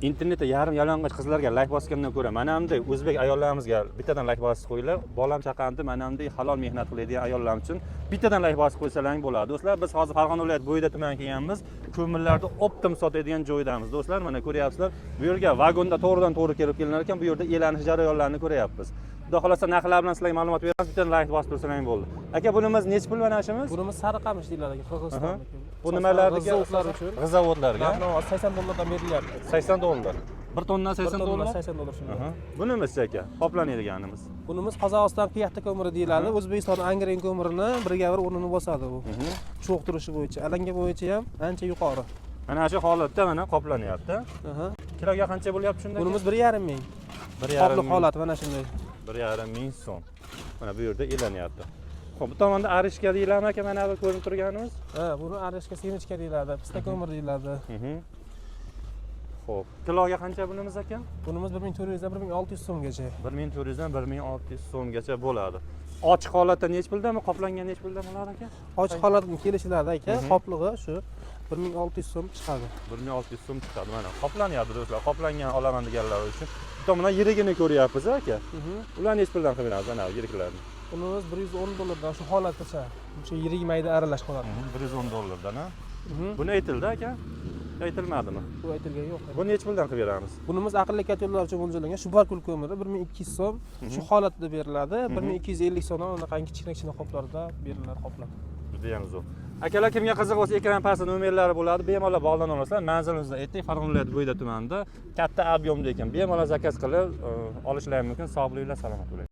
Internetda yarim yalang'och qizlarga layk bosgandan ko'ra mana bunday o'zbek ayollarimizga bittadan layk bosib qo'yinglar. Bolam chaqamni mana bunday halol mehnat qiladigan ayollar uchun bittadan layk bosib qo'ysalaring bo'ladi. Do'stlar, biz hozir Farg'ona viloyati Bo'yda tumaniga kelganmiz. Ko'mirlarni оптом sotadigan joydamiz. Do'stlar, mana ko'ryapsizlar. Bu yerga vagonda to'g'ridan to'g'ri kelib kelinar ekan. Bu yerda elanish jarayonlarini ko'ryapmiz. Xudo xohlasa, narxlar bilan sizlarga ma'lumot beramiz. Bittadan layk bosib tursalaring bo'ldi. Aka, bunimiz nechi pul mana shimiz? Bunimiz sariqamish deyiladi aka, Qirg'izistonniki. Bu nimalarniki? G'izovotlar uchun. G'izavotlarga. Narxi 80 dollardan berilyapti. 80 dollar. Bir tonnadan Bir 80 tonna dollar. 80 dollar shunday. Bunimiz aka, qoplanadiganimiz. Bunimiz Qozog'iston Piyaxta ko'miri deyiladi. O'zbekiston Angren ko'mirini birga bir o'rnini bosadi bu. Cho'g' turishi bo'yicha, alanga bo'yicha ham ancha yuqori. Mana shu holatda mana qoplanyapti. Kiloga qancha bo'lyapti shunda? Bunimiz 1,5 ming. 1,5 Qopliq ming. holati mana shunday. 1,5 ming so'm. Mana bu yerda elanyapti. Xo'p, bu tomonda аришка deyiladimi aka, mana bu ko'rinib turganimiz? Ha, buni аришка семечка deyiladi, pista ko'mir deyiladi. Xo'p, kiloga qancha bunimiz aka? Bunimiz 1400 dan 1600 so'mgacha. 1400 dan 1600 so'mgacha bo'ladi. Ochiq holatda nechi puldan, qoplangan nechi puldan bo'ladi aka? Ochiq holatda kelishiladi aka, qoplig'i shu 1600 so'm chiqadi. 1600 so'm chiqadi. Mana qoplanyapti, do'stlar. Qoplangan olaman deganlar uchun. Bu tomondan yirigini ko'ryapmiz aka. Ular nechi puldan qilib beramiz ana yiriklarni? Bunimiz 110 dollardan shu holatgacha. O'sha yirik mayda aralash holat. 110 dollardan, ha? Buni aytildi aka? Aytilmadimi? Bu aytilgan yo'q. Buni nechi puldan qilib beramiz? Bunimiz aqlli котёл lar uchun mo'ljallangan Shubarkul ko'miri 1200 so'm shu holatda beriladi. 1250 so'mdan unaqangi kichkina kichkina qoplarda beriladi qoplab. Judayam zo'r. Akalar, kimga qiziq bo'lsa, ekran pastida nomerlari bo'ladi, bemalol bog'lana olasizlar. Manzilimizni aytdik, Farg'ona viloyati Bo'yda tumanida. Katta объем da ekan. Bemalol заказ qilib olishlari mumkin. Sog' bo'linglar, salomat bo'ling.